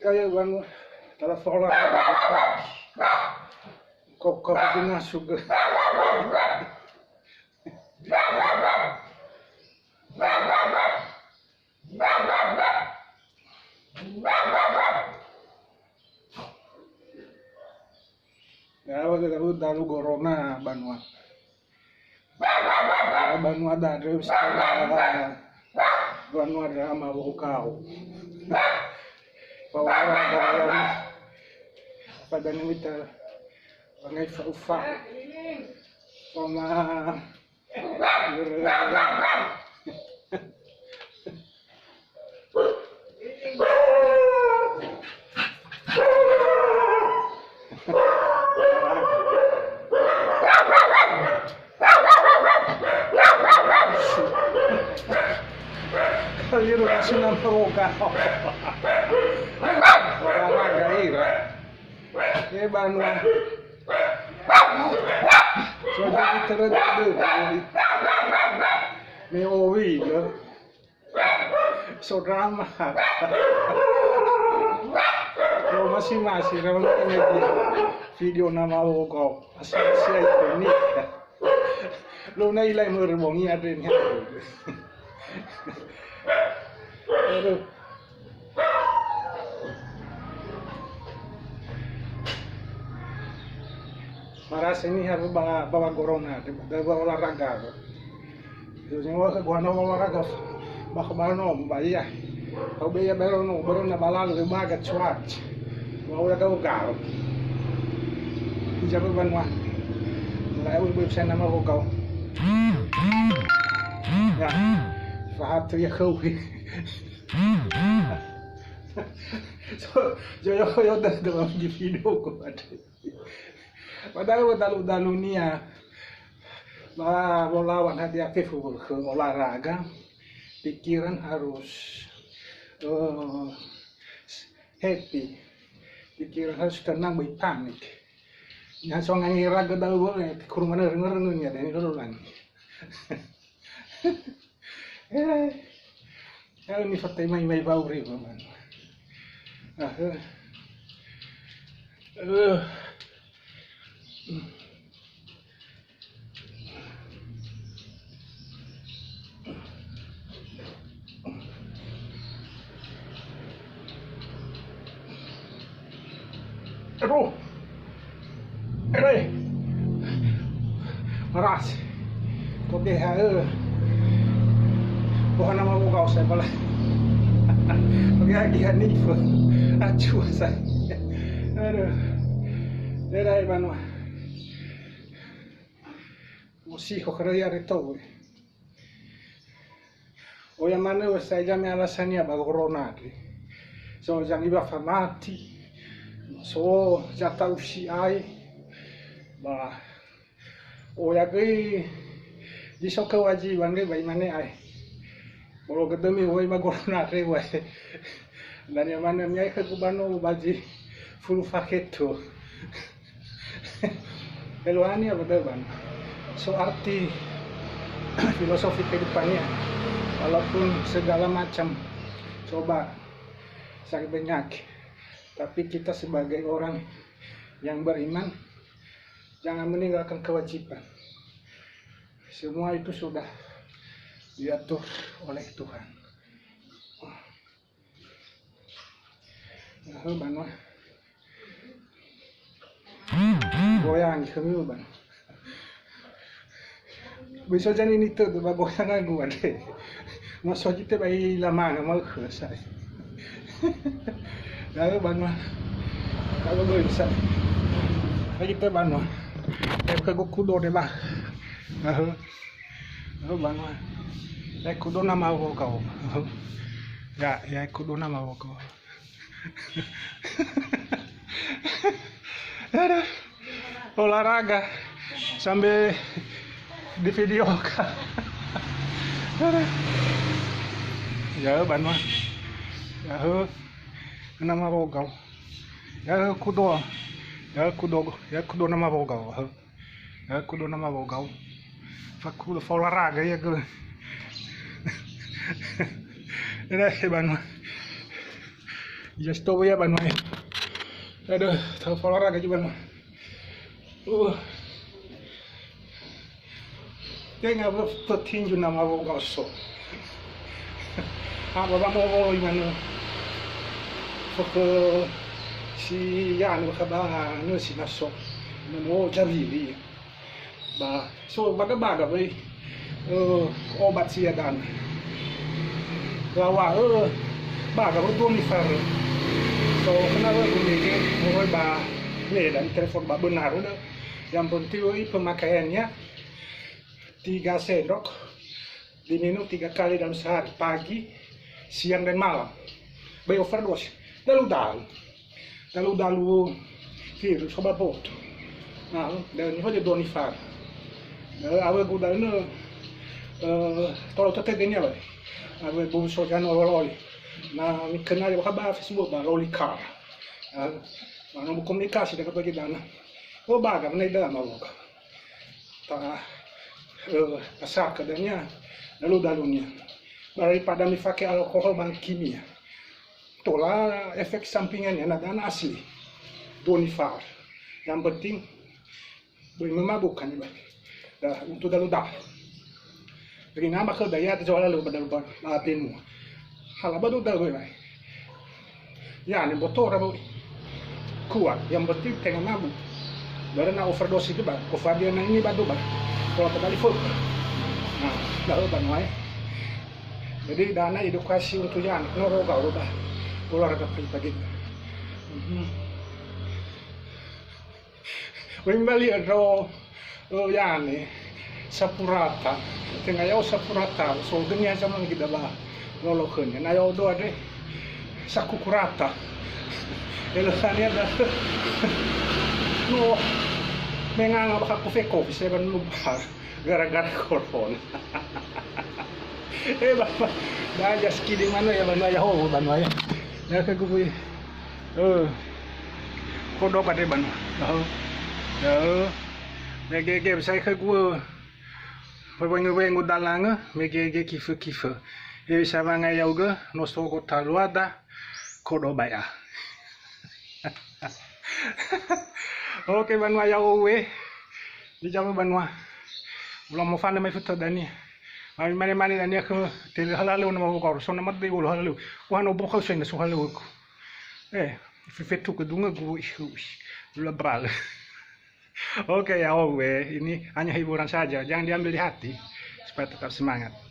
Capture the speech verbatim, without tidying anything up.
Kaya wan tala fola. Kau kau dinasu ge. Ya, dalu, dalu gorona banua. Ya, banua dare, banua dare ama wokau. Pawara dare, pada ngemita, pangai fa ufa. Pama Kaliru kasuna meroga. Olahraga ira. Eh, banua. Coba diterus dulu. Me owi, ya. So drama. Yo, masing-masing, kalau ini video nama logo. Masing-masing itu ini. Lo na ilai merebongi ada ini. Aduh. Marasa ini harus bawa, bawa corona, bawa olahraga. Terus yang bawa ke gua no olahraga, bawa ke bawa no, bawa iya. Kau be ya bawa no, bawa na bawa lalu, bawa ke cuaca. Bawa udah kau kau. Jago banua. Mulai aku bisa nama kau kau. Ya, sahat ya kau. So, yo, yo, yo, dah dalam di video ko ada. Padahal dalu-dalunia, ba, bolawan hati aktif ke olahraga, pikiran harus, eh, happy, pikiran harus tenang, baik panik. Yang so ngangi raga dalu boleh, kurumana rengar-rengar ya, dan itu lagi. Eh, eh, ini fatai mai, mai bau ribu, man. Ah, eh. Eh. Aduh. Ere. Maras. Toge ha, eh. Bohana mau kau saya bala. Toge ha gihan ni. Acu saya. Aduh. Ere banua. Mosi ho kerja hari tahu. Oya manö wa sa'ae zame alasania ba corona andre. So zangi ba famati, so zata'u si'ai, ba oya göi zi so kewajiban göi ba imane ae. Bolo gödömi woi ba corona andre wa. Dania manö mi'ae khögu ba no ba zi fulu faketo. Eluahania ba da'ö banua. So arti filosofi kehidupannya. Walaupun segala macam coba sakit penyakit, tapi kita sebagai orang yang beriman, jangan meninggalkan kewajiban. Semua itu sudah diatur oleh Tuhan. Ya'ö banua. Goyang khömi banua. Bisa jadi nitödö ba goyang agu andre. Maso jite ba i lamanga mau khösa. Ya'ö banua. Kalau bisa. Lagi te banua. Ya'ö khögu kudo de ba. Ya'ö. Ya'ö banua. Ya'ö kudo nama wogao. Ya, ya'ö kudo nama wogao. Aduh. Olahraga sambil di video ka. Aduh. Ya'ö banua. Ya'ö nama wogao. Ya'ö kudo. Ya'ö kudo. Ya'ö kudo nama wogao. Ya'ö. Aku dona mawogau. Fakudo fa olahraga ia göi. Ere banua. Ya, stop ya, Bang Noe. Aduh, tahu pola raga juga, Bang. Uh. Tenga bertinju nama woga oso. Ha, baba mo wolo imane. Foke si ya, anu, kaba, anu, si naso. Anu, mo jawili. Ba, so, baga-baga wei, eh, obat sia dan. Lawa, eh, baga wei dua nifar. So, kenapa gumege, moroi ba, ne, dan telepon ba benar, udah. Yang penting wei pemakaiannya tiga sendok, diminum tiga kali dalam sehari, pagi, siang, dan malam. Bai overdosis. Dalu-dalu. Dalu-dalu virus, obat boto. Nah, dan ini aja dua nifar. Nah, awegu dalu, eh, tolo tete gini apa? Awegu so jangan oli-oli. Nah, mi kenal ya, ba Facebook, ba Loli Car. Nah, mana mau komunikasi dengan bagi dana. Oh, baga, mana dah mau. Ta, eh, pasaka dania, dalu-dalunia. Daripada mifake alkohol bahan kimia. Tola efek sampingannya, na dana asli. Dua nifar. Yang penting, beri memabukkan, Bang. Dah, untuk dalu-dalu. Jadi nama ke daya, ada jual lalu pada, pada, pada, Halaba duda wewai. Ya, ni botora bau. Kuat, yang penting tenga mabuk. Dara na overdosis ke ba, kofadia na ini batu ba. Kalau kembali full. Nah, dah obat noe. Jadi dana edukasi untuk yang noro gau ba. Olahraga pagi-pagi. Mhm. Wembali ro, ro yani, sapurata. Tenga ya'o sapurata, so genia zaman kita ba lolo khönia. Na ya'o doa de, sakukurata. Elo tania da. No, menganga ba kofe-kofe, saya kan lupa. Gara-gara corona. Eh, Bapa. Ba, ya, skidi mana ya, Bapa, ya, ho, Bapa, ya. Ya, ke gubui. Eh. Kodo pada Bapa. Oh. Ya. Megege, saya ke gua. Wenggu-wenggu dalange, megege kife-kife. Eh, bisa wangai yauge, no sogo taluada, kodo baya. Oke, banua ya'o we. Di jawa banua. Ulang mofana mai futa dania. Mane-mane dania ke tele halalu nama wukau. So nama dei wulu halalu. Wah, no bokau so ina so halalu ku. Eh, fefetu ke dunga gu isu. Lula bal. Oke, ya'o we. Ini hanya hiburan saja. Jangan diambil di hati. Supaya tetap semangat.